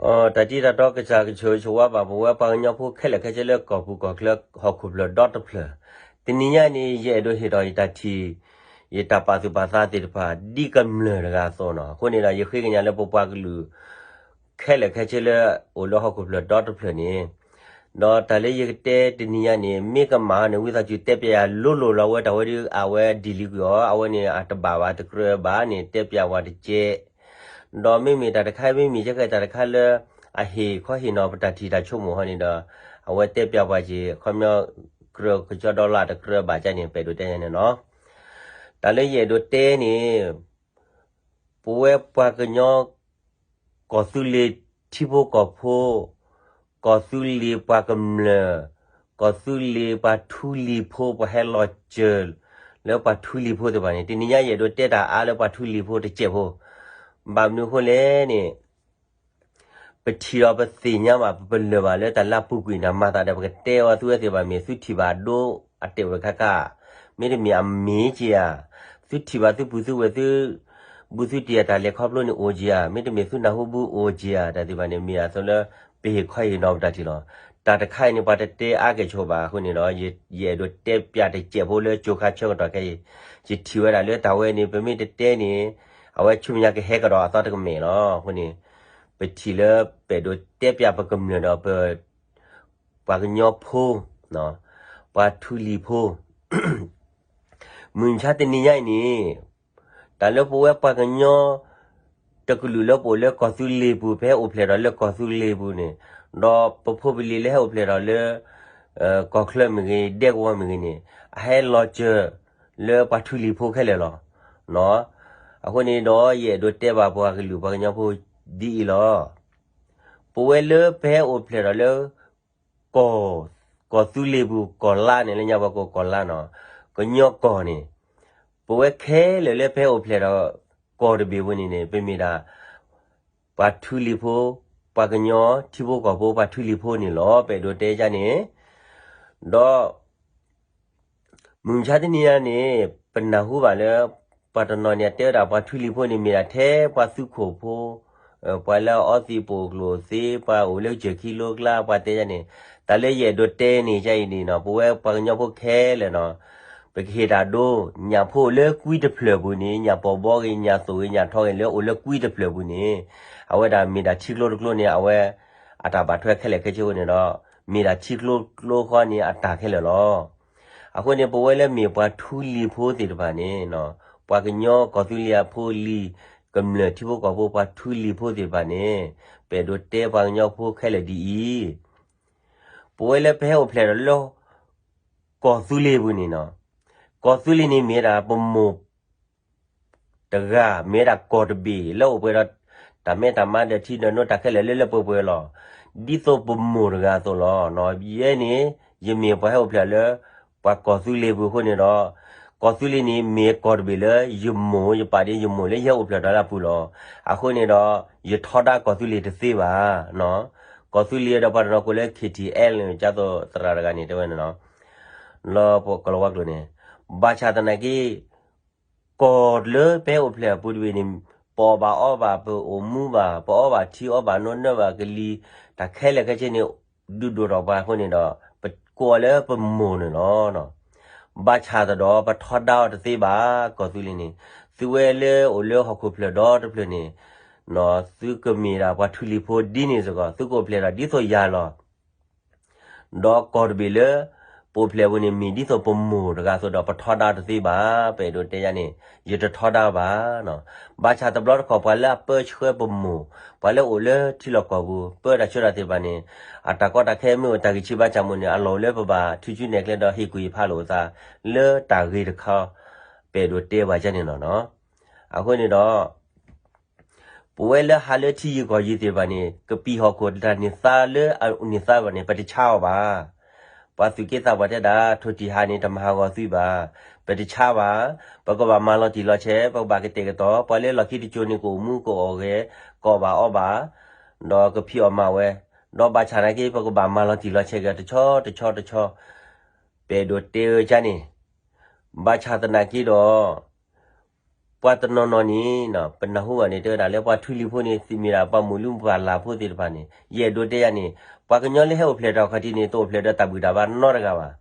တၢ်တံၤတၢ်တီကစၢ်ကဆိၣ်ဂ့ၤဆိၣ်ဝါဘၣ် ပဝဲပှၤကညီဖိခဲလၢာ်ခဲဆ့လၢကီၢ်ပူၤကီၢ်ချၢဟီၣ်ခိၣ်ဖျၢၣ်ဒီတဖျၢၣ်, တနံၤညါန့ၣ် ယအဲၣ်ဒိးဟ့ၣ်ထီၣ်ယတၢ်ထံၣ် ယတၢ်ပာ်သူၣ်ပာ်သးသ့ၣ်တဖၣ် ဒ်ကမျၢၢ်တဂၤအသိးန့ၣ်, အဃိန့ၣ်ဒီး ယဃ့ကညးလၢပပှၤကလုာ် ခဲလၢာ်ခဲဆ့လၢအိၣ်လၢဟီၣ်ခိၣ်ဖျၢၣ်ဒီတဖျၢၣ်န့ၣ်, ဒီးတၢ်လၢယကတဲတနံၤညါန့ၣ် မ့ၢ်ကမၣ်န့ၣ် ဝံသးစူၤတဲပျးယၤလိၤလိၤလီၤ. အဝဲတၢ်ဝဲဒ်အဝဲဒံၣ်လံကွံာ်အီၤ အဝဲန့ၣ်အတဘၣ်ဘၣ် တကြၢးဘၣ်န့ၣ် တဲပျးဝဲတကဲး, ဒီးမ့မ့ၢ်တၢ်တခါ မ့မ့ၢ်ကဲတၢ်တခါလၢ အဟ့ၣ်ခီဟ့ၣ်နီၤပတၢ်ထံၣ်တၢ်ဆိကမိၣ်ဟီန့ၣ်ဒီး အဝဲတဲပျးပှၤက့ၤ ခီပညီ ကြၢးကစီဒီလၢတကြၢးဘၣ်ကန့ၣ် ပအဲၣ်ဒိးတဲညါန့ၣ်လီၤ. တၢ်လၢယအဲၣ်ဒိးတဲန့ၣ် ပဝဲပှၤကညီ ကီၢ်သူလ့ၤထံဖိကီၢ်ဖိ, ကီၢ်သူလ့ၤပှၤကမျၢၢ်, ကီၢ်သူလ့ၤပှၤထူလံၤဖိ ပှၤဟဲလီၤစၢၤလၢပှၤထူလံၤဖိသ့ၣ်တဖၣ်န့ၣ်, တနံၤညါယအဲၣ်ဒိးတဲတၢ်အါလၢပှၤထူလံၤဖိတစဲးဖိ, ဘၣ်မနုၤအဃိလဲၣ်န့ၣ် ပထံၣ်ဒီးပသ့ၣ်ညါဘၣ် ပပလၢၢ်ဘၣ်လၢတၢ်လၢအပူၤကွံာ်န့ၣ် မၤသးဒီး ပကတဲအီၤသုဝဲသ့ၣ်တဖၣ်မ့ၢ်သုထံၣ်ဘၣ်ဒိအတဲာ်ဝဲတခါခါ, မ့တမ့ၢ်အမ့ၢ်က့ၤဧါ, သုထံၣ်ဘၣ်သုပုၢ်သုဝဲၢ်သု ဘူးသုတံၢ်အတၢ်လဲၤခီဖျိန့ၣ်အိၣ်က့ၤဧါ, မ့တမ့ၢ်သုနၢ်ဟူဘူးအိၣ်က့ၤဧါ, တၢ်သ့ၣ်တဖၣ်န့ၣ် မ့ၢ်အသိးလၢ ပဟ့ၣ်ခီဟ့ၣ်နီၤပတၢ်ထံၣ်လီၤ. တၢ်တခါအံၤန့ၣ် ပှၤတတဲအါကဲၣ်ဆိးဘၣ်အဃိန့ၣ်ဒီး ယအဲၣ်ဒိးတဲပျးတစဲးဖိလၢကၠိခါဆၢကတီၢ်ခဲအံၤ, ယထံၣ်ဝဲဒၣ်လၢတၢ်ဝဲန့ၣ် ပမ့ၢ်တတဲန့ၣ် အဝဲဆူမဲာ်ညါကဟဲကဒီးအသီတကမဲာ်လီၤ. အဃိန့ၣ် ပထံၣ်လၢပအဲၣ်ဒိးတဲပျးပကမျၢၢ်ဒီးပ ပှၤကညီဖိ, ပှၤထူလံၤဖိ, မုၢ်မဆါတနံၤညါအံၤန့ၣ် တၢ်လၢပဝဲပှၤကညီ တကလုာ်လၢပအိၣ်လၢကီၢ်သူလ့ၤပူၤ ပဟဲအိၣ်ဖျဲၣ်ထီၣ်လၢကီၢ်သူလ့ၤပူၤန့ၣ်, ဒီးပဖိပလံၤလၢဟဲအိၣ်ဖျဲၣ်ထီၣ်လၢ ကီၢ်ချၢမ့ၢ်ဂ့ၤ ဒဲကဝီၤမ့ၢ်ဂ့ၤန့ၣ် အဟဲလီၤစၢၤလၢပှၤထူလံၤဖိခဲလၢာ်လီၤ. အဃိန့ၣ်ဒီး ယအဲၣ်ဒိးတဲဘၣ်ပှၤကလုာ်ပှၤကညီဖိဒ်အံၤလီၤ. ပဝဲလၢပဟဲအိၣ်ဖျဲၣ်ထီၣ်လၢ ကီၢ်, ကီၢ်သူလ့ၤပူၤ ကီၢ်လါန့ၣ် လၢညါပှၤကိးကီၢ်လါနီၤ, ကညီကီၢ်န့ၣ်, ပဝဲခဲလၢာ်လၢပဟဲအိၣ်ဖျဲၣ်ထီၣ် ကီၢ်တဘ့ၣ်ပူၤန့ၣ်န့ၣ် ပမ့ၢ်ဒၣ် ပှၤထူလံၤဖိ, ပှၤကညီထံဖိကီၢ်ဖိ ပှၤထူလံၤဖိန့ၣ်လီၤ. ပအဲၣ်ဒိးတဲဒ်န့ၣ်, ဒီး မုၢ်မဆါတနံၤညါန့ၣ် ပနၢ်ဟူဘၣ်လၢ ပှၤတနီၤန့ၣ် တဲဝဲဒၣ်ပှၤထူလံၤဖိန့ၣ် မ့ၢ်ဒၣ်ထဲပှၤသူခိၣ်ဖိ, ပှၤလၢအအီသံးပိာ်ကျိၣ်သ့, ပှၤအိၣ်လၢကစၢၢ်ခံလိကျါ, ပှၤတဲဒ်န့ၣ်, တၢ်လၢယအဲၣ်ဒိးတဲန့ၣ် ဒ်အံၤန့ၣ်နီၤ, ပဝဲပှၤကညီဖိခဲလၢာ်နီၤ, ပကဟ့ၣ်တၢ်ဒိ, ညၣ်ဖိလၢကွံတဖျၢၣ်ပူၤန့ၣ် ညၣ်ပီၢ်ဘီဂ့ၤ ညၣ်သိၣ်ဂ့ၤ ညၣ်ထီဂ့ၤ လၢအိၣ်လၢကွံတဖျၢၣ်ပူၤန့ၣ်, အဝဲဒၣ်မ့ၢ်ဒၣ်ထံကျိတကျိန့ၣ် အဝဲ အတၢ်ဘၣ်ထွဲခဲလၢာ်ခဲဆ့အဃိန့ၣ်ဒီး မ့ၢ်ဒၣ်ထံကျိကျိဃီန့ၣ်အတၢ်ခဲလၢာ်လီၤ. အဃိန့ၣ် ပဝဲလၢမ့ၢ်ပှၤထူလံၤဖိသ့ၣ်တဖၣ်န့ၣ်, ပှၤကညီကီၢ်သူလ့ၤအဖိလံၤ, ကမျၢၢ်ထံဖိကီၢ်ဖိပှၤထူလံၤဖိသ့ၣ်တဖၣ်န့ၣ်, ပအဲၣ်ဒိးတဲပှၤကညီဖိခဲလၢာ်ဒ်အံၤ, ပဝဲလၢပဟဲအိၣ်ဖျဲၣ်ထီၣ်လၢ ကီၢ်သူလ့ၤပူၤန့ၣ်နီၤ, ကီၢ်သူလ့ၤန့ၣ်မ့ၢ်ဒၣ်ပမိၢ် တဂၤ မ့ၢ်ဝဲဒၣ်ကီၢ်တဘ့ၣ်လၢအိၣ်ပှဲၤဒီး တၢ်မဲတၢ်မါဒီးထံဒီးနိတၢ်ခဲလၢာ်လၢလၢပှဲၤပှဲၤလီၤ. ဒ်သိးပမိၢ်တဂၤအသိးလီၤ. ယဲန့ၣ် ယမ့ၢ်ပှၤဟဲအိၣ်ဖျဲၣ်လၢ ပှၤကီၢ်သူလ့ၤပူၤအဃိန့ၣ်ဒီး ကီၢ်သူလ့ၤန့ၣ်မ့ၢ်ကီၢ်တဘ့ၣ်လၢယမိၢ် ယပာ်ဒ်ယမိၢ်လၢယဟဲအိၣ်ဖျဲၣ်ထီၣ်လၢအပူၤလီၤ. အဃိန့ၣ်ဒီး ယထီဒါကီၢ်သူလ့ၤတသ့ဘၣ်. ကီၢ်သူလ့ၤဒီးပှၤတနီၤကိးလၢ KTL န့ၣ် ကၢ်သိးသရၣ်တဂၤန့ၣ် တဲဝဲန့ၣ်လီၤ. လၢကလီၤဝါကျိာ်န့ၣ် ဘၣ်ဆၣ်သနာ်က့ ကီၢ်လၢပဟဲအိၣ်ဖျဲၣ်အပူၤတဘ့ၣ်န့ၣ် ပအီၣ်ဘၣ်အီဘၣ် ပအိၣ်မူဘၣ် ပအီဘၣ်ထံအီဘၣ်နိနၢဘၣ်ကလံၤ တၢ်ခဲလၢာ်ခဲဆ့န့ၣ် ဒုးဒိၣ်ထီၣ်ပှၤအဃိန့ၣ်ဒီး ပကိးအီၤလၢပမိၢ်န့ၣ်လီၤ. ဘၣ်ဆၣ်သဒီး ပထီဒါအီၤတသ့ဘၣ် ကီၢ်သူလ့ၤန့ၣ် သုဝဲလၢအိၣ်လၢဟီၣ်ခိၣ်ဖျၢၣ်ဒီတဖျၢၣ်န့ၣ် သုကမ့ၢ်ဒၣ်ပှၤထူလံၤဖိဒ်န့ၣ်စ့ၢ်ကီး သုကအိၣ်ဖျဲၣ်ထီၣ်ဒ်သိးယၤလီၤ. ဒီးကီၢ်တဘ့ၣ်လၢ ပအိၣ်ဖျဲၣ်ပူၤန့ၣ် မ့ၢ်ဒ်သိးပမိၢ်တဂၤအသိးဒီး ပထီဒါတသ့ဘၣ်. ပအဲၣ်ဒိးတဲယၤန့ၣ် ယတထီဒါဘၣ်. ဘၣ်ဆၣ်တဘျီတခီၣ် ပှၤလၢအပၢဆှၢပမိၢ် ပှၤလၢအိၣ်လၢထံလီၢ်ကီၢ်ပူၤ ပၢတၢ်ဆှၢတၢ်သ့ၣ်တဖၣ်န့ၣ် အတၢ်ကီတၢ်ခဲမ့ၢ်အိၣ်တၢ်ဂံၢ်ဆံးဘါစၢ်မ့ၢ်န့ၣ် အလီၢ်အိၣ်လၢပဘၣ်ထုးစုနဲၣ်ကျဲဒီး ဟ့ၣ်ကူၣ်ဟ့ၣ်ဖးလိာ်အသး လၢတၢ်ဂ့ၤတခါ ပအဲၣ်ဒိးတဲဘၣ်ယၤန့ၣ်လီၤ. အဃိန့ၣ်ဒီး ပဝဲလၢဟးလၢထံယံၤကီၢ်ယံၤသ့ၣ်တဖၣ်န့ၣ် ကပံာ်ဟီၣ်ခိၣ်တၢ်န့ၢ်သါလၢအန့ၢ်သါဘၣ်န့ၣ် ပတဆါအီၤဘၣ်. ပှၤသူၣ်က့သးပှၢ်တဲဒၣ် ထိၣ်တံၢ်ဟးန့ၣ် တမၤဟးဂီၤသုဘၣ်. ပတဆါဘၣ်. ပကဘၣ်မၤလီၤတံၢ်လီၤဆဲး ပကဘၣ်ကတဲာ်ကတီၤ ပှၤလၢလီၢ်ခံတစိၤန့ၣ် ကအိၣ်မူကအိၣ်ဂဲၤ ကအီၣ်ဘၣ်အီဘၣ် ဒီးကဖံးအီၣ်မၤဝဲ, ဒီးဘၣ်ဆၣ်သနာ်က့ ပကဘၣ်မၤလီၤတံၢ်လီၤဆဲးက့ၤတဆီတဆီတဆီ ပအဲၣ်ဒိးတဲဝဲဒ်န့ၣ်, ဘၣ်ဆၣ်သနာ်က့ဒီး ပှၤတနီၤနီၤန့ၣ် ပနၢ်ဟူဘၣ်န့ၣ် တဲဝဲဒၣ်လၢပှၤထွံလံၤဖိန့ၣ် သုမ့ၢ်ဒၣ်ပှၤမိၢ်လုၢ်ပှၤလၢ်ဖိသ့ၣ်တဖၣ်န့ၣ် ယအဲၣ်ဒိးတဲယၤန့ၣ် ပှၤကညီလၢဟဲအိၣ်ဖျဲၣ်ထီၣ်ခီၣ်ထံးန့ၣ် တအိၣ်ဖျဲၣ်ဒီးတၢ်ဘှံးတၢ်ဘါနီတဂၤဘၣ်.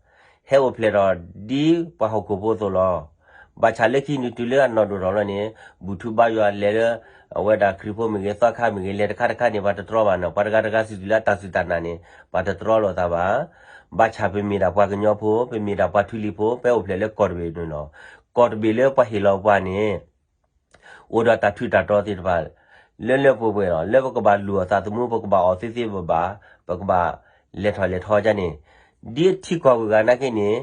ဟဲအိၣ်ဖျဲၣ်ထီၣ်ဒ်ပှၤဟီၣ်ခိၣ်ဖိအသိးလီၤ. ဘၣ်ဆၣ်လၢခံန့ၣ်တုၤလၢအနီၢ်ဒိၣ်ထီၣ်လီၤန့ၣ် ဘူၣ်ထူဘါယွၤလဲၤလၢ အဝဲဒၣ်ခရံာ်ဖိမ့ၢ်ဂ့ၤ သီခါမ့ၢ်ဂ့ၤ လဲၤတခါတခါန့ၣ် ပှၤတတြီဘၣ်နီၤ. ပှၤတဂၤတဂၤစံးတုၤလၢအတၢ်စူၢ်တၢ်နာ်န့ၣ် ပှၤတတြီလိာ်သးဘၣ်. ဘၣ်ဆၣ်ပမ့ၢ်ဒၣ်ပှၤကညီဖိ ပမ့ၢ်ဒၣ်ပှၤထွံလံၤဖိ ပအိၣ်ဖျဲၣ်လၢကီၢ်တဘ့ၣ်န့ၣ်လီၤ. ကီၢ်တဘ့ၣ်လၢပှၤဟ့ၣ်လီၤပှၤန့ၣ် အိၣ်ဒီးတၢ်ထူးတၢ်တီၤသ့ၣ်တဖၣ် လၢလၢပှဲၤပှဲၤလီၤ. လၢပကဘၣ်လူၤအသးသမူ ပကဘၣ်အီၣ်သ့သ့ဘၣ်ဘၣ် ပကဘၣ်လဲၤထီၣ်လဲၤထီကန့ၣ် ဒ်ထံကီၢ်ဂုၤဂၤနာ်က့န့ၣ်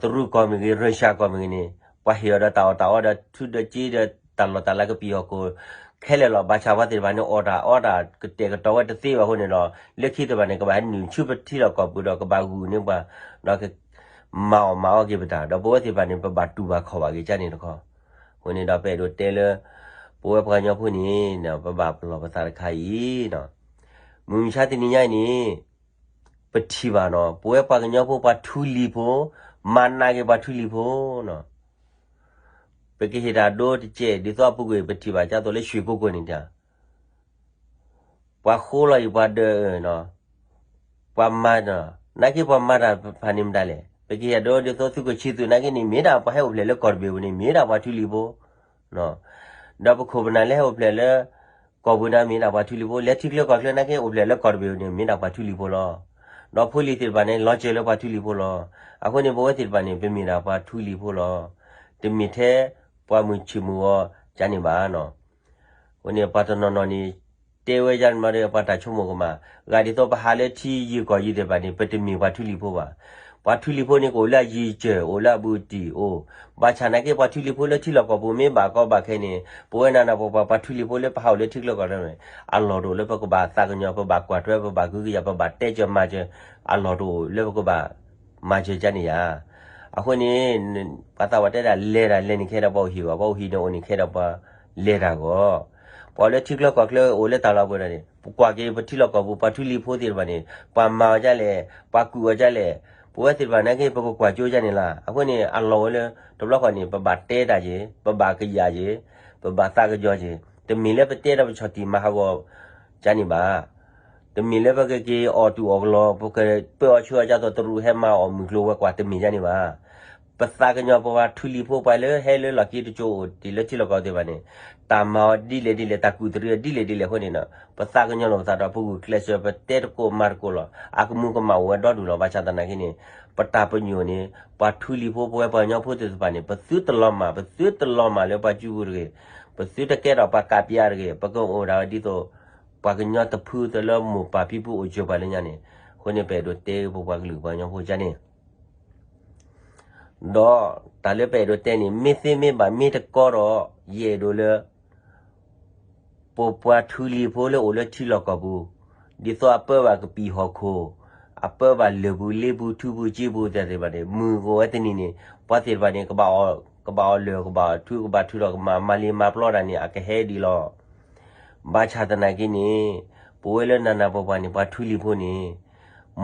တရူးကီၢ်မ့ၢ်ဂ့ၤ ရၢၡၢၣ်ကီၢ်မ့ၢ်ဂ့ၤန့ၣ် ပှၤဟ့ၣ်အီၤဒီးတၢ်အီၣ်တၢ်အီဒီးထူဒီးစ့ဒီးတၢ်လီၢ်တၢ်လၤကပံာ်ဟီၣ်ခိၣ်ခဲလၢာ်လီၤ. ဘၣ်ဆၣ်ပှၤသ့ၣ်တဖၣ်န့ၣ် အီၣ်တၢ်အီတၢ်ကတဲာ်ကတီၤဝဲတသ့ဘၣ်အဃိန့ၣ်ဒီး လၢခံသ့ၣ်တဖၣ်န့ၣ် ကဘၣ်ဟဲနုာ်ဆူပထံလီၢ်ကီၢ်ပူၤဒီးကဘၣ်ဂုာ်န့ၢ်ပှၤ ဒီး မၤအီၣ်မၤအီၣ်က့ၤပတၢ် ဒီးပဝဲသ့ၣ်တဖၣ်န့ၣ် ပဘၣ်တူၢ်ဘၣ်ခီၣ်ဘၣ်က့ၤကန့ၣ်တခီ အဃိန့ၣ်ဒီးပအဲၣ်ဒိးတဲလၢ ပဝဲပှၤကညီဖိန့ၣ် ပဘၣ်ပလီၢ်ပသးတခါအံၤ မုၢ်မဆါတနံၤညါအံၤန့ၣ် ပထံၣ်ဘၣ်နီၤ ပဝဲပှၤကညီဖိပှၤထွံလံၤဖိ မၤနးက့ၤပှၤထွံလံၤဖိနီၤ ပကဟ့ၣ်တၢ်ဒိတကဲး ဒ်သိးအပူၤကွံာ် ပထံၣ်ဘၣ်ကသိးလၢရွှေကုက္ကိုန့ၣ်တၢ် ပှၤဃိလီၤအံၤပှၤဒၢးအၢနီၤ ပှၤမၤ နာ်က့ပှၤမၤတၢ်တဖၣ်န့ၣ်မတၤလဲၣ် ပကဟ့ၣ်ဒိဒ်သိးသုးခိၣ်ဆံသူးနာ်က့န့ၣ် မ့ၢ်ဒၣ်ပှၤဟဲအိၣ်ဖျဲၣ်လၢကီၢ်တဘ့ၣ်ပူၤန့ၣ် မ့ၢ်ဒၣ်ပှၤထွံလံၤဖိ ဒီးပခိၣ်ပနၢ်လၢဟဲအိၣ်ဖျဲၣ်လၢ ကီၢ်ပူၤန့ၣ် မ့ၢ်ဒၣ်ပှၤထွံလံၤဖိ လဲၤထံချၢကီၢ်ချၢနာ်က့ အိၣ်ဖျဲၣ်လၢကီၢ်တဘ့ၣ်ပူၤန့ၣ် မ့ၢ်ဒၣ်ပှၤထွံလံၤဖိလီၤ. ဒီးဖိလံၤသ့ၣ်တဖၣ်န့ၣ် လီၤစၢၤလၢပှၤထွံလံၤဖိလီၤ. အဃိန့ၣ် ပဝဲသ့ၣ်တဖၣ်န့ၣ် ပမ့ၢ်ဒၣ်ပှၤထွံလံၤဖိလီၤ. တမ့ၢ်ထဲပှၤမုၢ်ဆ့ၣ်မုၢ်ဂီၤကန့ၣ်ဘၣ်နီၤ အဃိန့ၣ် ပှၤတနီၤနီၤန့ၣ် တဲဝဲယါန့ၣ်မးဒီး ပှၤတၢ်ဆိကမိၣ်ကမၣ်, ဂၤဒ်သိးပဟးလၢထံယံၤကီၢ်ယံၤသ့ၣ်တဖၣ်န့ၣ် ပတမ့ၢ်ပှၤထွံလံၤဖိဘၣ်. ပှၤထွံလံၤဖိန့ၣ် ကအိၣ်လၢအယံၤစၢၤ အိၣ်လၢအဘူးတံၢ်အိၣ်, ဘၣ်ဆၣ်နာ်က့ ပှၤထွံလံၤဖိလၢထံလီၢ်ကီၢ်ပူၤမ့ၢ်ဘၣ်ကီဘၣ်ခဲန့ၣ် ပဝဲနၤနၤပှၤပှၤ ပှၤထွံလံၤဖိလၢပဟးအိၣ်လၢထံချၢကီၢ်ချၢန့ၣ် အလီၢ်တအိၣ်လၢပကဘၣ်သးကညီၤ ပဘၣ်ကွၢ်ထွဲ ပဘၣ်ကဟုကယာ် ပဘၣ်တဲစၢၤမၤစၢၤ, အလီၢ်တအိၣ်လၢပကဘၣ် မၤစၢၤကန့ၣ်ယါ. အဃိန့ၣ် ပှၤသးပှၢ်တဲဒၣ် လဲၤတၢ်လဲၤန့ၣ်ခဲဒီးပှၤအိၣ်ဟံၣ်ဂီၢ်, ပှၤအိၣ်ဟံၣ်န့ၣ်အိၣ်န့ၣ်ခဲဒီးပှၤလဲၤတၢ်ဂီၢ်. ပှၤအိၣ်လၢထံချၢကီၢ်ချၢအိၣ်လၢတၢ်လီၢ်ပှဲၤဒီးန့ၣ် ပကွၢ်က့ၤပထံလီၢ်ကီၢ်ပူၤ ပှၤထွံလံၤဖိသ့ၣ်တဖၣ်န့ၣ် ပှၤမၤအီၤဒ်လဲၣ်, ပှၤကူၣ်အီၤဒ်လဲၣ်, ပဝဲသ့ၣ်တဖၣ်နာ်က့ ပကကွၢ်ကၠိဒ်န့ၣ်လီၤ. အဃိန့ၣ် အလီၢ်ဝဲလၢ တဘျီဃီန့ၣ် ပဘၣ်တဲတၢ်က့ၤ ပဘၣ်ကယာ်က့ၤ ပဘၣ်သးကညီၤက့ၤ, တမ့ၢ်လၢပတဲဒီးပဆီၣ်တံၢ်မၤဟးဂီၤကန့ၣ်ဘၣ်. တမ့ၢ်လၢပကက့ၤအီၣ်တူၢ်အီၣ်ကလီ ပကပၢအီၤဆှၢအီၤဒ်သိး တရူးဟဲမၤအီၣ်မုၢ်ကျိၤဝဲၤကွာ် တမ့ၢ်ဒ်န့ၣ်ဘၣ်. ပသးကညီၤပပှၤထွံလံၤဖိ ပှၤလၢဟဲလၢလီၢ်ခံတကၠိအိၣ်တ့ၢ်လၢထံလီၢ်ကီၢ်သ့ၣ်တဖၣ်န့ၣ် တၢ်မၤအီၤဒ်လဲၣ်ဒ်လဲၣ် တၢ်ကူၣ်တရံးအီၤဒ်လဲၣ်ဒ်လဲၣ်အဃိန့ၣ် ပသးကညီၤလိာ်ပသးဒီး ပဂုာ်ကျဲးစၢး ပတဲတကိးမၤတကိးလီၤ. အကမူၤကမၣ်အိၣ်ဝဲဒီဒူၣ်လီၤ. ဘၣ်ဆၣ်သနာ်က့န့ၣ် ပတၢ်ပညိၣ်န့ၣ် ပှၤထွံလံၤဖိ ပဝဲပှၤကညီဖိသ့ၣ်တဖၣ်န့ၣ် ပသုတလီၤမၢ် ပသုတလီၤမၢ်လၢပှၤစုပူၤတဂ့ၤ, ပသုတကဲထီၣ်ပှၤကးပယါတဂ့ၤ, ပကအိၣ်ဒၣ်ဝဲဒ်သိး ပှၤကညီတဖုတလၢမိၢ်ပၢ်ဖံဖုအိၣ်စၢၤပှၤလၢညါန့ၣ်. အဃိန့ၣ် ပအဲၣ်ဒိးတဲပပှၤကလုာ်ပှၤကညီဖိကန့ၣ် ဒီးတၢ်လၢပအဲၣ်ဒိးတဲန့ၣ် မ့ၢ်သ့မ့ၢ်ဘၣ်မ့ၢ်တကီဒီး ယအဲၣ်ဒိးလၢ ပပှၤထွံလံၤဖိလၢအိၣ်လၢထံလီၢ်ကီၢ်ပူၤ ဒ်သိးအပၢဘၣ်ကပံာ်ဟီၣ်ခိၣ်, အပၢဘၣ်လၢၢ်ပူၤလ့ပူၤထူပူၤစ့ပူၤသ့ၣ်တဖၣ်န့ၣ် မုၢ်ကအိၣ်ဝဲတနံၤန့ၣ် ပှၤသ့ၣ်တဖၣ်န့ၣ် ကဘၣ်အီၣ်လၢၢ် ကဘၣ်ထူကဘၣ်ထူဒီးကမၤမၤလ့မၤပျီတၢ်န့ၣ် အကဟဲဒံးလီၤ. ဘၣ်ဆၣ်သနာ်က့န့ၣ် ပဝဲလၢနၤနၤပှၤပှၤန့ၣ် ပှၤထွံလံၤဖိန့ၣ်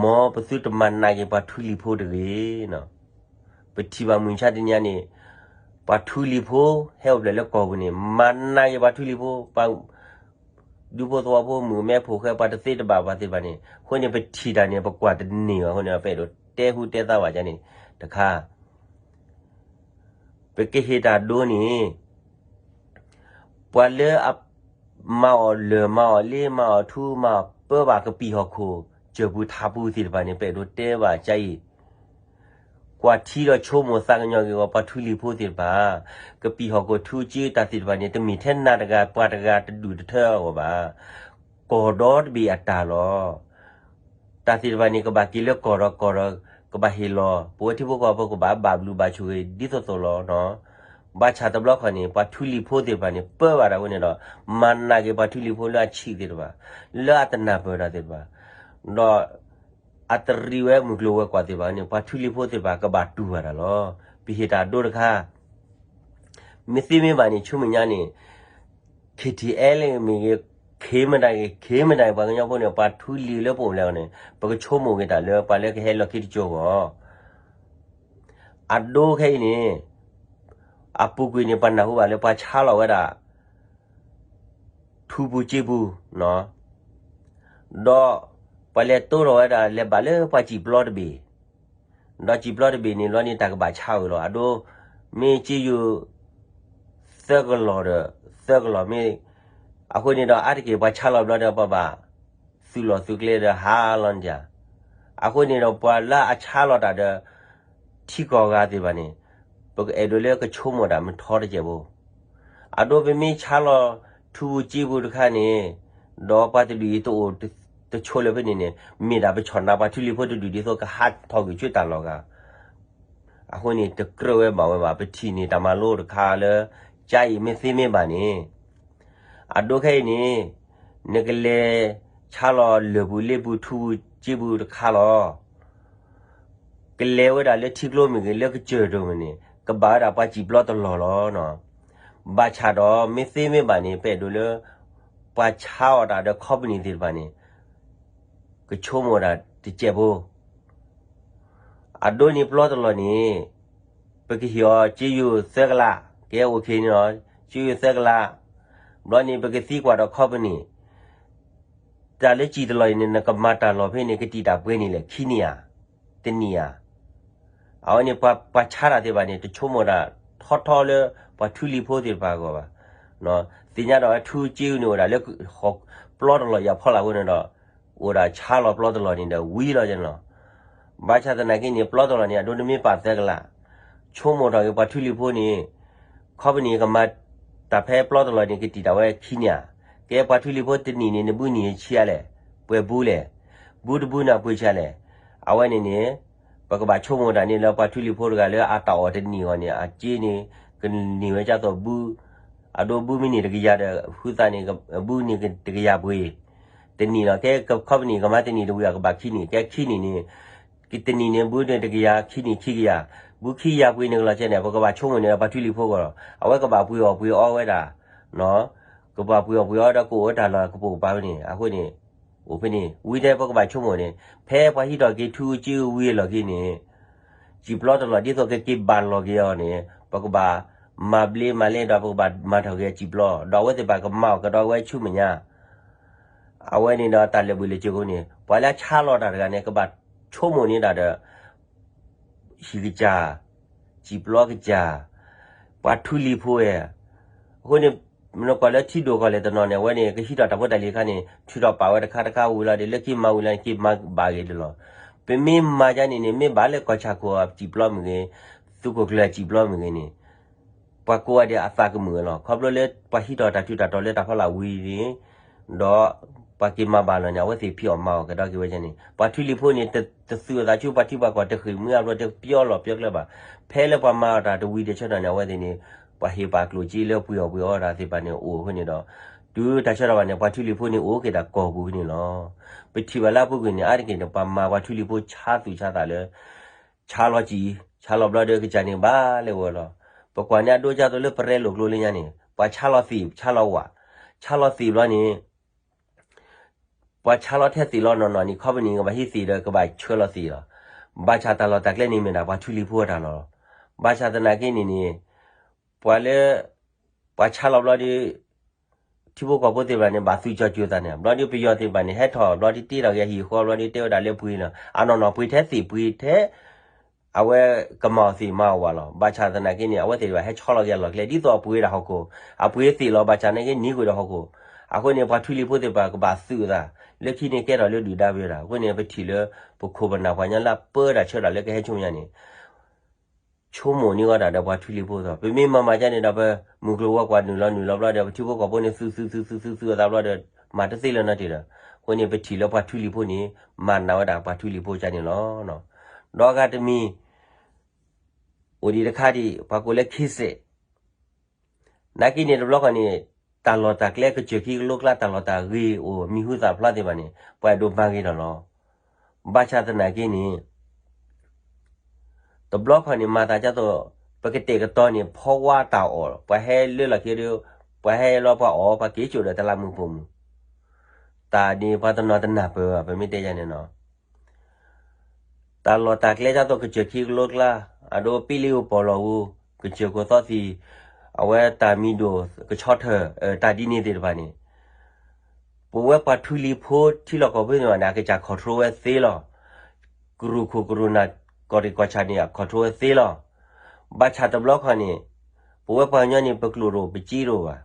မ်ပသုတမၤနးက့ၤပှၤထွံလံၤဖိတဂ့ၤ. ပထံၣ်ဘၣ်မုၢ်မဆါတနံၤအံၤန့ၣ် ပှၤထွံလံၤဖိ ဟဲအိၣ်ဖျဲၣ်လၢကီၢ်ပူၤန့ၣ် မၤနးက့ၤပှၤထွံလံၤဖိ, ပှၤ ဒူဖိသဝီဖိ မုၣ်ကမဲဖိဃဲ ပှၤတသ့တဘၣ်ပှၤသ့ၣ်တဖၣ်န့ၣ် အဃိန့ၣ် ပထံၣ်တၢ်န့ၣ် ပကွၢ်တန့ၢ်ဘၣ်အဃိန့ၣ် ပအဲၣ်ဒိးတဲဟူတဲသါဘၣ်ကန့ၣ်တခါ ပကဟ့ၣ်တၢ်ဒိန့ၣ် ပှၤလၢအမၤအီၣ်လၢၢ် မၤအီၣ်လ့ မၤအီၣ်ထူ မၤအီၣ်ပၢဘၣ်ကပံာ်ဟီၣ်ခိၣ် စၢၤပူၤထးပူၤသ့ၣ်တဖၣ်န့ၣ် ပအဲၣ်ဒိးတဲဘၣ်ကအံၤ ကွၢ်ထံဒီးဆိကမိၣ်သးကညီၤက့ၤအဂီၢ် ပှၤထွံလံၤဖိသ့ၣ်တဖၣ်, ကပံာ်ဟီၣ်ခိၣ်ထူက့တၢ်သ့ၣ်တဖၣ်န့ၣ် တမ့ၢ်ထဲနၤတဂၤပှၤတဂၤတဒူၣ်တထၢအဂီၢ်ဘၣ်. ကီၢ်ဒီတဘ့ၣ်အတၢ်လီၤ. တၢ်သ့ၣ်တဖၣ်န့ၣ် ကဘၣ်က့ၤလၢကီၢ်ဒီးကီၢ်ဒီး ကဘၣ်ဟ့ၣ်လီၤ ပဝဲထံဖိကီၢ်ဖိကဘၣ်ဘၣ်ဘျုးဘၣ်ဆိၣ်ဂ့ၤဒ်သိးသိးလီၤ. ဘၣ်ဆၣ်တဘျီခီန့ၣ် ပှၤထွံလံၤဖိသ့ၣ်တဖၣ်န့ၣ် ပၢဘၣ်တၢ်ဝဲန့ၣ်ဒီး မၤနးက့ၤပှၤထွံလံၤဖိလၢအဆံးသ့ၣ်တဖၣ်, လၢအတနၢ်ပၢၢ်တၢ်သ့ၣ်တဖၣ်, ဒီး အတရံးဝဲမုၢ်ကျိၤဝဲၤကွာ်သ့ၣ်တဖၣ်န့ၣ် ပှၤထွံလံၤဖိသ့ၣ်တဖၣ်ကဘၣ်တူၢ်ဘၣ်တၢ်လီၤ. ပဟ့ၣ်တၢ်ဒိတခါ မ့ၢ်သ့မ့ၢ်ဘၣ်န့ၣ် ဆူမဲာ်ညါန့ၣ် ခ့ထံအဲလ့မ့ၢ်ဂ့ၤ, ခ့မတၤဂ့ၤ, ခ့မတၤဂ့ၤ ပှၤကညီဖိန့ၣ် ပှၤထွံလံၤလၢပအိၣ်ဖျဲၣ်အီၤန့ၣ် ပကဆိကမိၣ်က့ၤတၢ်လၢပှၤလၢကဟဲလီၢ်ခံတကၠိအဂီၢ် အဒိခဲအံၤန့ၣ် အပူၤကွံာ်န့ၣ် ပှၤနၢ်ဟူဘၣ်လၢပှၤဆါလီၤဝဲဒၣ် ထူပူၤစ့ပူၤ, ဒီးပှၤလဲၤတိၢ်ထီၣ်ဝဲဒၣ်လဲၤဘၣ်လၢပှၤစံာ်ပျီတဘ့ၣ်, ဒီးစံာ်ပျီတဘ့ၣ်န့ၣ် လီၤန့ၣ်တၢ်ကဘၣ်ဆါဝဲလီၤ. အဒိ မ့ၢ်စ့ယိၤ သၢကလီၤဒီး သၢကလီၤမ့ၢ်, အဃိန့ၣ်ဒီး အါတက့ၢ်ပှၤဆါလီၤဘျီဒီး ပှၤဘၣ်သုးလီၢ်သုးကျဲဒီးဟးလီၤန့ၣ်ဧါ. အဃိန့ၣ်ဒီး ပှၤလၢအဆါလီၤတၢ်ဒီး ထံကီၢ်ဂၤသ့ၣ်တဖၣ်န့ၣ် ပအဲၣ်ဒိးလၢကဆိကမိၣ်တၢ်မုၢ်ထီတစဲးဖိ. အဒိ ပမ့ၢ်ဆါလီၤထူပူၤစ့ပူၤတခါန့ၣ်, ဒီးပှၤတဒူၣ်အံၤတအိၣ်တဆိးလၢၤဖဲန့ၣ်န့ၣ် မ့ၢ်ဒၣ်ပဆီၣ်နါပှၤထူလံၤဖိတဒူၣ်ဒ်သိးကဟးထီၣ်ကွံာ်ဆူတၢ်လီၢ်ဂၤ အဃိန့ၣ် တကြၢးဝဲဘၣ်ဝဲဘၣ်. ပထံၣ်န့ၢ်တၢ်မၤလိတခါလၢ ကါအံၤမ့ၢ်သ့မ့ၢ်ဘၣ်န့ၣ်, အဒိခဲအံၤန့ၣ် နကလဲၤဆါလီၤလၢၢ်ပူၤလ့ပူၤထူပူၤစ့ပူၤတခါလီၤ. ကလဲၤဝဲဒၣ်လၢထံကျိမ့ၢ်ဂ့ၤ လၢကစၢၢ်ဒိၣ်မ့ၢ်န့ၣ် ကဘၣ်ဝဲဒၣ်ပှၤစံာ်ပျီတလီၢ်လီၤ. ဘၣ်ဆၣ်ဒီး မ့ၢ်သ့မ့ၢ်ဘၣ်န့ၣ် ပအဲၣ်ဒိးလၢ ပှၤဆါအီၣ်တၢ်ဒီး company သ့ၣ်တဖၣ်န့ၣ် ကဆိကမိၣ်တၢ်တစဲးဖိ. အဒိန့ၣ်ပျီတလီၢ်န့ၣ် ပကဟ့ၣ်အီၤစ့ယိၤသၢကလး, ကဲ OK န့ၣ်လီၤ, စ့ယိၤသၢကလး, ဘျီန့ၣ် ပကသံကွၢ်ဒီး company တၢ်လၢစံာ်တလီၢ်အံၤန့ၣ် နကမၤတၢ်လီၢ်ဖဲန့ၣ် ကတံာ်တာ်ပှဲၤနံၣ်လဲၣ်, ခံနံၣ်ဧါ, တနံၣ်ဧါ. အဝဲန့ၣ် ပှၤဆါတၢ်သ့ၣ်တဖၣ်န့ၣ် တဆိကမိၣ်တၢ်ထီထီလၢ ပှၤထူလံၤဖိသ့ၣ်တဖၣ်အဂီၢ်ဘၣ်. သ့ၣ်ညါဒီးထူစ့အူန့ၣ်အိၣ်ဒၣ်လၢ ပျီတလီၢ်အံၤအဖီလာ်အဃိန့ၣ်ဒီး အိၣ်ဒၣ်ဆါလီၤပျီတလီၢ်န့ၣ်ဒီးဝံၤလီၤန့ၣ်လီၤ. ဘၣ်ဆၣ်သနာ်က့န့ၣ် ပျီတလီၢ်န့ၣ် အဒိနမ့ၢ်ပာ်သၢကလး, ဆိကမိၣ်ထီၣ်က့ၤပှၤထူလံၤဖိန့ၣ် company ကမၤတၢ်ဖဲပျီတလီၢ်န့ၣ် ကတံာ်တာ်ဝဲခံနံၣ်ဧါ. ကဲပှၤထူလံၤဖိတနံၣ်န့ၣ် နဘုနံၣ်ဆံးအါလဲၣ်, ပှဲၤဘုလဲၣ်, ဘုတဘုန့ၣ်ပှဲၤဆံးအါလဲၣ်. အဝဲန့ၣ်န့ၣ် ပကဘၣ်ဆိကမိၣ်တၢ်န့ၣ်လၢပှၤထူလံၤဖိတဂၤလၢအတၢ်အီၣ်တနံၣ်အဂီၢ်န့ၣ် အစ့န့ၣ် ကန့ၢ်ဝဲဒ်သိးဘု, အဒိဘုမ့ၢ်န့ၢ်တကယၤဒီး ဟုသးန့ၣ် ဘုန့ၢ်တကယၤပှ့ၤ တနံၣ်လီၤ. ကဲ company ကမၤတနံၣ်တဝံၤ ကဘၣ်ခံနံၣ်, ကဲခံနံၣ်န့ၣ် တနံၣ်န့ၣ် ဘုန့ၢ်တကယၤ, ခံနံၣ်ခံကယၤ, ဘုခံကယၤပှ့ၤန့ၣ်ကလီၤကဲန့ၣ် ပကဘၣ်ဆိကမိၣ်န့ၣ်လၢပှၤထူလံၤဖိအဂီၢ်လီၤ. အဝဲကဘၣ်ပှ့ၤအီၣ်ပှ့ၤအီဝဲဒၣ်, ကဘၣ်ပှ့ၤအီၣ်ပှ့ၤအီဝဲဒၣ်ကအိၣ်ဝဲတၢ်လီၢ်ကပိာ်ကပၤဖဲန့ၣ် အဃိန့ၣ် အိၣ်ဖဲန့ၣ် ဝံၤဒီးပကဘၣ်ဆိကမိၣ်န့ၣ် ဖဲပှၤဟံးထီၣ်က့ၤထူစ့အူဝံၤအလီၢ်ခံန့ၣ် စံာ်ပျီတလီၢ်ဒ်သိးကက့ၤဘၣ်လီၤက့ၤအီၤန့ၣ် ပကဘၣ်မၤဘျ့မၤလဲဒီး ပကဘၣ်မၤထီၣ်က့ၤအစံာ်ပျီ ဒီးအဝဲသ့ၣ်တဖၣ်ကမၤအီၣ်ကဒီးဝဲဆူမဲာ်ညါ. အဝဲန့ၣ်ဒီးတၢ်လၢာ်ဘှံးလၢာ်စ့ၤအဃိန့ၣ် ပှၤလၢအဆါလီၤတၢ်တဂၤန့ၣ် ကဘၣ်ဆိကမိၣ်န့ၢ်ဒၣ်ဒီး ဟံၣ်ကစၢ်, စံာ်ပျီကစၢ်, ပှၤထူလံၤဖိဝဲ. အဃိန့ၣ် နကွၢ်လၢထံဒိၣ်ကီၢ်လဲၢ်တနီၤန့ၣ် အဝဲန့ၣ် ကဟံးထီၣ်တၢ်ဖိတၢ်လံၤတခါန့ၣ် ထုးထီၣ်ပာ်ဝဲတခါတခါဝံၤလီၤဒီး လၢခံမၤဝံၤလီၤန့ၣ် က့ၤမၤဘၣ်ဂ့ၤဒၣ်လီၤ. ပမ့ၢ်မၤဒ်န့ၣ်န့ၣ် မ့ၢ်ဘၣ်လၢကီၢ်ဆၣ်ခိၣ်အစံာ်ပျီမ့ၢ်ဂ့ၤ, သုးခိၣ်ကျၢၢ်အစံာ်ပျီမ့ၢ်ဂ့ၤန့ၣ် ပှၤကိးဂၤဒဲးအသးကမုာ်ဝဲလီၤ. ခီဖျိလၢပှၤဟံးထီၣ်တၢ်ထူးတၢ်တီၤလၢတၢ်ဖီလာ်ဝံၤန့ၣ် ဒီးပှၤက့ၤမၤဘၣ်လီၤန့ၣ် အဝဲသ့ၣ်ဖံးအီၣ်မၤအီၣ်ကဒီးက့ၤဝဲန့ၣ် ပှၤထူလံၤဖိန့ၣ် တသူၣ်အသးဆူပှၤထံပှၤကီၢ် တဃ့ၢ်မှံဟးဖျိး တပျီလီၢ်ပျီကျဲဘၣ်. ဖဲလၢပှၤမၤအီၣ်တၢ်တဝံၤတဆၢထီၣ်န့ၣ် အဝဲသ့ၣ်န့ၣ် ပှၤဟ့ၣ်ပာ်ကျိၣ်စ့လၢပှ့ၤအီၣ်ပှ့ၤအီတၢ်သ့ၣ်တဖၣ်န့ၣ်အိၣ်အဃိန့ၣ်ဒီး တုၤတၢ်ဆၢထီၣ်ဘၣ်န့ၣ် ပှၤထူလံၤဖိန့ၣ်အိၣ်က့ၤဒၣ်ကီၢ်ပူၤဖဲန့ၣ်လီၤ. ပထံၣ်ဘၣ်လၢအပူၤကွံာ်န့ၣ် အါတက့ၢ်န့ၣ် ပှၤမၤပှၤထူလံၤဖိဆါသူၣ်ဆါသးလၢ ဆါလီၤစံာ်, ဆါလီၤဘျီဒီးကစၢ်န့ၣ်ဘၣ်လဲၤဝဲလီၤ. ပကွၢ်န့ၢ်အဒိဒ်သိးလၢပရဲလိာ်ကျိလၢညါန့ၣ် ပှၤဆါလီၤသ့ၣ်, ဆါလီၤဝၣ်, ဆါလီၤသ့ၣ်ဘျီန့ၣ် ပှၤဆါလီၤထဲသ့ၣ်လီၤနီၢ်နီၢ်န့ၣ် ခီပနံၣ် ကဘၣ်ဟံးသ့ၣ်ဒီး ကဘၣ်ဆှၢလီၤသ့ၣ်လီၤ. ဘၣ်ဆၣ်တၢ်လီၢ်တၢ်ကျဲန့ၣ်မ့ၢ်ဒၣ်ပှၤထူလံၤဖိအတၢ်လီၢ်လီၤ. ဘၣ်ဆၣ်သနာ်က့န့ၣ်န့ၣ် ပှၤလၢ ပှၤဆါလီၤဘျီဒီး ထံဖိကီၢ်ဖိသ့ၣ်တဖၣ်န့ၣ် ဘၣ်သူၣ်ကၠီၣ်ကၠိသးန့ၣ် ဘျီဒီးပယီၤသ့ၣ်တဖၣ်န့ၣ် ဟဲထီၣ်ဘျီဒီးတ့ထီၣ်က့ၤဟံၣ်ဃီဘျီဒီးတဲဝဲဒၣ်လၢပှ့ၤလီၤ. အနီၢ်နီၢ်ပှ့ၤထဲသ့ၣ်ပှ့ၤထဲ အဝဲကမၤအီၣ်သ့ၣ်မၤအီၣ်ဝၣ်လီၤ. ဘၣ်ဆၣ်သနာ်က့န့ၣ် အဝဲသ့ၣ်တဖၣ်ဟဲဆီလီၤက့ၤအလီၢ်ကျဲ ဒ်သိးအပှ့ၤဒၣ်ဟီၣ်ခိၣ်, အပှ့ၤသ့ၣ်လီၤ ဘၣ်ဆၣ်သနာ်က့န့ၣ်ကွံာ်ဒီးဟီၣ်ခိၣ်. အဃိန့ၣ် ပှၤထူလံၤဖိသ့ၣ်တဖၣ်ကဘၣ်သူၣ်အသး လၢခံန့ၣ်ကဲထီၣ်လၢဒုၣ်ဒါပယီၤတၢ်. အဃိန့ၣ် ပထံၣ်လၢပခိၣ်ပနၢ်ပှၤကညီလၢအပၢတၢ်ဆၢတၢ်လၢကဟဲဆိညါန့ၣ် ဆိကမိၣ်န့ၢ်ဝဲဒၣ်ဒီးပှၤထူလံၤဖိသ့ၣ်တဖၣ်. ပမ့ၢ်မၤမၤဒ်န့ၣ်ဒီး ပမုၢ်ကျိၤဝဲၤကွာ်နုာ်လီၤနုာ်လီၤဘျီဒီး ပထံဖိကီၢ်ဖိန့ၣ် သူၣ်သူၣ်သူၣ်သူၣ်သူၣ်သူၣ်အသးဘျီဒီး မၤတသ့လၢၤနီတမံၤဒီး အဃိန့ၣ် ပထံၣ်လၢပှၤထူလံၤဖိန့ၣ် မၤနးဝဲဒၣ်ပှၤထူလံၤဖိကန့ၣ်လီၤ. ဒီးအဂၤတမံၤ အိၣ်ဒံးတခါဒံး ပှၤကိးလၢခ့စဲး နာ်က့န့ၣ် တဘျီဃီန့ၣ် တၢ်လီၢ်တၢ်ကျဲ ကစၢၢ်ခံကလိကျါ တၢ်လီၢ်တၢ်ဂ့ၤအိၣ် မံၤဟူသၣ်ဖျါသ့ၣ်တဖၣ်န့ၣ် ပှၤအဲၣ်ဒိးမၤဂ့ၤထီၣ်လီၤ. ဘၣ်ဆၣ်သနာ်က့န့ၣ် တဘျီဃီန့ၣ် မၤသးဒ်သိး ပကတဲာ်ကတီၤန့ၣ် ဖီဝါတၢ်အီၣ် ပှၤဟဲလၢလီၢ်ခံဒီး ပှၤဟဲလီၤပှၤအီၣ် ပှၤက့ၤစိာ်ဒီးတလးမူးပိာ်မူး တၢ်န့ၣ် ပှၤတနီၤတနၢ်ပၢၢ်ဘၣ် ပမ့ၢ်တဲယၤန့ၣ်နီၤ တၢ်လီၢ်တၢ်ကျဲဒ်သိးကစၢၢ်ခံကလိကျါ အဒိပ့လ့အိၣ်ပီၣ်လီၢ်ဧိၤ ကစၢၢ်ခိၣ်သီသံၣ်, အဝဲတၢ်မံၤဒိၣ်ကဆီထၢၣ် တၢ်ဒ်န့ၣ်သ့ၣ်တဖၣ်န့ၣ် ပဝဲပှၤထူလံၤဖိထံလီၢ်ကီၢ်ပူၤန့ၣ် အကစၢ်controlဝဲသ့လီၤ. ကရူၢ်ခိၣ်ကရူၢ်နၢ် ကီၢ်ရ့ၣ်ကီၢ်ဆၣ်န့ၣ် အcontrolဝဲသ့လီၤ. ဘၣ်ဆၣ်တဘျီခီန့ၣ် ပဝဲပှၤကညီန့ၣ် ပကျိာ်တအိၣ်ပစ့တအိၣ်ဘၣ်.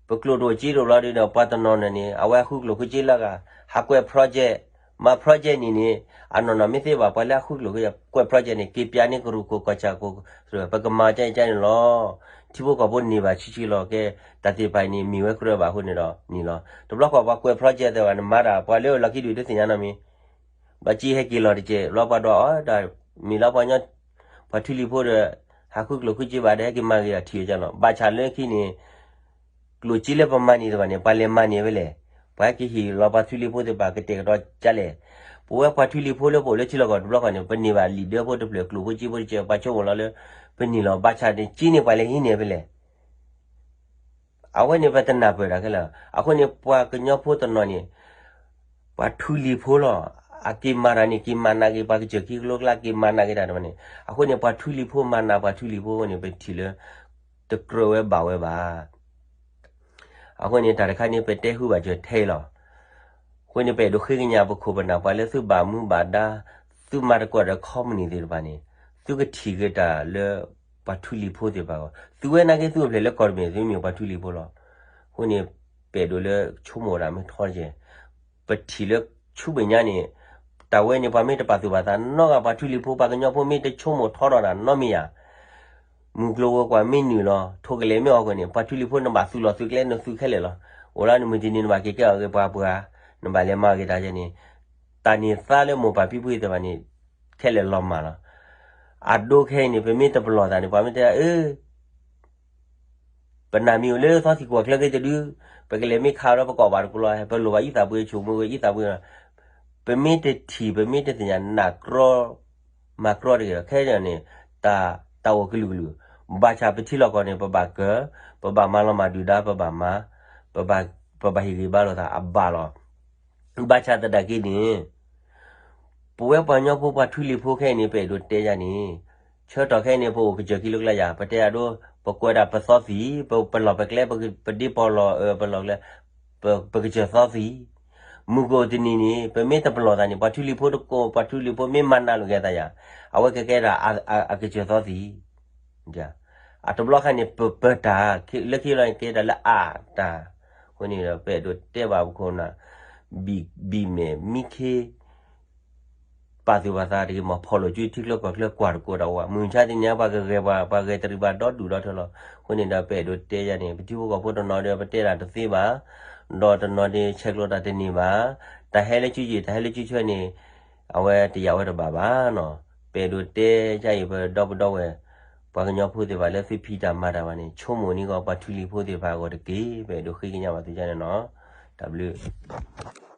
ပကျိာ်တအိၣ်စ့တအိၣ်ဘျီဒီး ပှၤတနီၤနီၤန့ၣ် အဝဲဟးဃုကျိာ်ဃုစ့လၢအဂၤ ဟးကွဲး project, မၤ projectန့ၣ်န့ၣ် အနီၢ်နီၢ်မ့ၢ်သ့ဘၣ် ပှၤလၢအဃုကျိာ်ဃုကွဲး projectန့ၣ် က့ၤပျးန့ၢ်ကရူၢ်ခိၣ်ကီၢ်ဆၣ်ခိၣ် ပကမၤကဲအံၤကဲန့ၣ်လီၤ. ထံဖိကီၢ်ဖိန့ၢ်ဘၣ်ဆံးဆံးလီၤ. ကဲ တၢ်သ့ၣ်တဖၣ်အံၤန့ၣ် မ့ၢ်ဝဲကြၢးဘၣ်အဃိန့ၣ်ဒီးန့ၣ်လီၤ. တဘျီဃီပှၤကွဲး project သ့ၣ်တဖၣ်န့ၣ် မၤတၢ် ပှၤလၢအလီၢ်ခံဒုးတသ့ၣ်ညါနီတမံၤ ဘၣ်စ့ဟဲက့ၤလီၤတက့ၢ် ဘျီပှၤဒွးအီၤဒီး မ့ၢ်လၢပှၤကညီ ပှၤထူလံၤဖိဒီး ဟးဃုကျိာ်ဃုစ့ဘၣ်ဒီး ဟဲက့ၤမၤဂ့ၤဒီးထံၣ်ဝဲကလီၤ. ဘၣ်ဆၣ်လၢခံန့ၣ် ကျိာ်စ့လၢပမၤန့ၢ်သ့ၣ်တဖၣ်န့ၣ် ပှၤလဲၤမၤန့ၢ်ဝဲလဲၣ်. ပှၤဟဲက့ၤဟ့ၣ်လီၤပှၤထူလံၤဖိသ့ၣ်တဖၣ် ကတဲာ်ကတီၤကလဲၣ်. ပဝဲပှၤထူလံၤဖိလၢပအိၣ်လၢထံလီၢ်ကီၢ်တဘျီဃီန့ၣ် ပန့ၢ်ဘၣ် leader ဖိတဖျၢၣ် ကျိာ်ဖိစ့ဖိတကဲး ပှၤဆိကမိၣ်လီၤလၢ ပန့ၢ်လီၤ ဘၣ်ဆၣ်န့ၣ် စ့န့ၣ်ပှၤလဲၤဟံးန့ၢ်ဖဲလဲၣ်. အဝဲန့ၣ်ပတနၢ်ပၢၢ်တၢ်ခဲလၢာ်. အဃိန့ၣ် ပှၤကညီဖိတနီၤန့ၣ် ပှၤထူလံၤဖိလီၤ. အက့ၤမၤတၢ်န့ၣ် က့ၤမၤနးက့ၤ ပှၤကစၢၢ်ခံကလိကျါ က့ၤမၤနးက့ၤတၢ်တဖၣ်န့ၣ် အဃိန့ၣ် ပှၤထူလံၤဖိမၤနး ပှၤထူလံၤဖိအဃိန့ၣ် ပထံၣ်လၢ တကြၢးဝဲဘၣ်ဝဲဘၣ်. အဃိန့ၣ် တၢ်တခါန့ၣ် ပတဲဟုဘၣ်စၢၤထဲလီၤ. အဃိန့ၣ် ပအဲၣ်ဒိးဃ့ကညးပခိၣ်ပနၢ် ပှၤလၢသုဘၣ်မူဘၣ်ဒါ သုမၤသကိးဒီး company သ့ၣ်တဖၣ်န့ၣ် သုကထံၣ်က့ၤတၢ်လၢ ပှၤထူလံၤဖိသ့ၣ်တဖၣ်အဂီၢ် သုဝဲနာ်က့သုအိၣ်ဖျဲၣ်လၢကီၢ်တဘ့ၣ် သုမ့ၢ်ပှၤထူလံၤဖိလီၤ. အဃိန့ၣ် ပအဲၣ်ဒိးလၢဆိကမိၣ်တၢ်မ့ၢ်ထီတက့ၢ် ပထံၣ်လၢဆူမဲာ်ညါန့ၣ် တၢ်ဝဲန့ၣ် ပှၤမ့ၢ်တပာ်သူၣ်ပာ်သးနီတဂၤ ပှၤထူလံၤဖိ ပှၤကညီဖိမ့ၢ်တဆိကမိၣ်ထီထီၣ်တၢ်နီတမံၤဧါ မုၢ်ကျိၤဝဲၤကွာ်မ့ၢ်နုာ်လီၤ ထိၣ်ကလဲာ်မ့ၢ်အီၣ်ကွံာ်န့ၣ် ပှၤထူလံၤဖိနဘၣ်သူၣ်လီၤသုးကျဲ နသူခဲလၢာ်လီၤ. အိၣ်လၢနမုၢ်တနံၤနဘၣ်က့ၤကဲအီၣ်ဂ့ၤပှၤပှၤ နဘၣ်လဲၤမၤဂ့ၤတၢ်ယဲန့ၣ် တၢ်န့ၢ်သါလၢမိၢ်ပၢ်ဖံဖုသ့ၣ်တဖၣ်န့ၣ် ခဲလၢာ်လီၤမၢ်လီၤ. အဒိခဲအံၤန့ၣ် ပမ့ၢ်တပလီၢ်သးန့ၣ် ပှၤမ့ၢ်တဲအၢ ပနၢ်မံၤအိၣ်လၢသီသံၣ်ကွီၢ်ချၢက့ၤတဒု, ပကလဲၤမ့ၢ်ခးဒီးပကိးဘၣ်တကိးလီၤ, ပလိၣ်ဘၣ်အံသးပှ့ၤ ဆိကမိၣ်ဝဲအံသးပှ့ၤလီၤ. ပမ့ၢ်တထံၣ် ပမ့ၢ်တသ့ၣ်ညါ နးကြီ မၤကြီတဂ့ၤဒီး ခဲအံၤန့ၣ် တၢ် တၢ်အိၣ်ကလုာ်ကလုာ်, ဘၣ်ဆၣ်ပထံလီၢ်ကီၢ်န့ၣ် ပဘၣ်ကၢၤ, ပဘၣ်မၤလီၤမၢ်ဒုၣ်ဒါ ပဘၣ်မၤ, ပဘၣ်ဟ့ၣ်ဂံၢ်ဘါလိာ်သးအဘၣ်လီၤ. ဘၣ်ဆၣ်သနာ်က့န့ၣ် ပဝဲပှၤကညီဖိ ပှၤထူလံၤဖိခဲအံၤန့ၣ် ပအဲၣ်ဒိးတဲယၤန့ၣ်, ဆၢကတီၢ်ခဲအံၤန့ၣ် ပအိၣ်ကစၢၢ်ခံလိာ်ကျဲယၤ, ပတဲအဒိ ပကွဲးဒၣ်ပသီသံၣ်, ပလီၢ်ပကျဲ, ပဒ့ပီၢ်လီၢ်, ပလီၢ်ကျဲ, ပကစၢၢ်သီသံၣ်, မုၢ်ကအိၣ်တနံၤန့ၣ် ပမ့ၢ်တပလီၢ်သးန့ၣ် ပှၤထူလံၤဖိတကိး, ပှၤထူလံၤဖိမ့ၢ်မၤနးလိာ်က့ၤသးယၤ, အဝဲကကဲဒၣ်အကစၢၢ်သီသံၣ် အတဘျီခါန့ၣ် ပပၢၤတၢ်, လၢခံလီၤန့ၣ် ကဲဒၣ်လၢအတၢ်, အဃိန့ၣ်ဒီး ပအဲၣ်ဒိးတဲဘၣ်ပခိၣ်ပနၢ်, ဘံၣ်မဲာ်မံခ့ ပာ်သူၣ်ပာ်သးတဂ့ၤ, မ့ၢ်ဖီၣ်လိာ်စုထံချၢကီၢ်ချၢကွၢ်တကိးဒီးဝဲ, မုၢ်မဆါတနံၤညါ ပှၤကဂဲၤပှၤ, ပှၤဂဲၤတရံးပှၤဒီဒူၣ်ဒီထၢလီၤ. အဃိန့ၣ်ဒီး ပအဲၣ်ဒိးတဲယၤန့ၣ် ပထံဖိကီၢ်ဖိတနီၤဒီး ပတဲတၢ်တသ့ဘၣ်, ဒီးတနီၤဒီး ဆဲးကျိးတၢ်တန့ၢ်ဘၣ်, တၢ်ဟဲလၢစုယံာ် တၢ်ဟဲလၢစုဆွဲန့ၣ် အဝဲတယာ်ဝဲတဘၣ်ဘၣ်နီၤ. ပအဲၣ်ဒိးတဲယၤအံၤ ပဒီပုၢ်ဒီဝဲၢ် ပှၤကညီဖိသ့ၣ်တဖၣ်လၢသုဖံးတၢ်မၤတၢ်ဘၣ်န့ၣ် ဆိကမိၣ်န့ၢ်ကီး ပှၤထူလံၤဖိသ့ၣ်တဖၣ်အဂီၢ်တက့ၢ်. ပအဲၣ်ဒိးဃ့ကညးဘၣ်သုန့ၣ်နီၤ. တၢ်ဘျုး